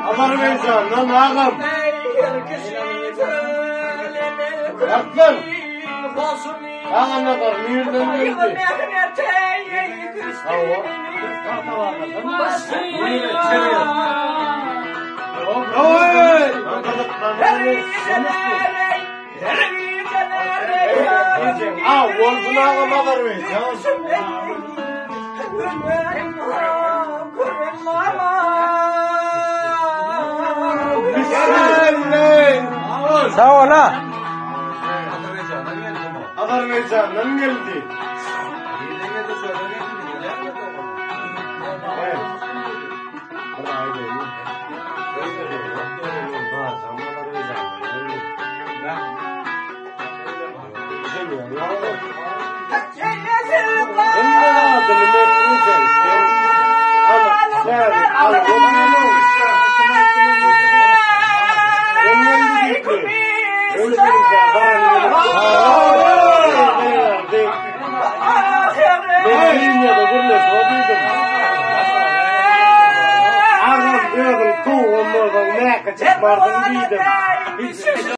Azerbaýjandan agam. Artman. Aganazar nirden geldi? Hawa. Aa, bolsun agam Azerbaýjan. Sag bol ha. Azerbaýjandan geldi. Agam özüň kowgan bolsaň näke çykmardyň diýdim.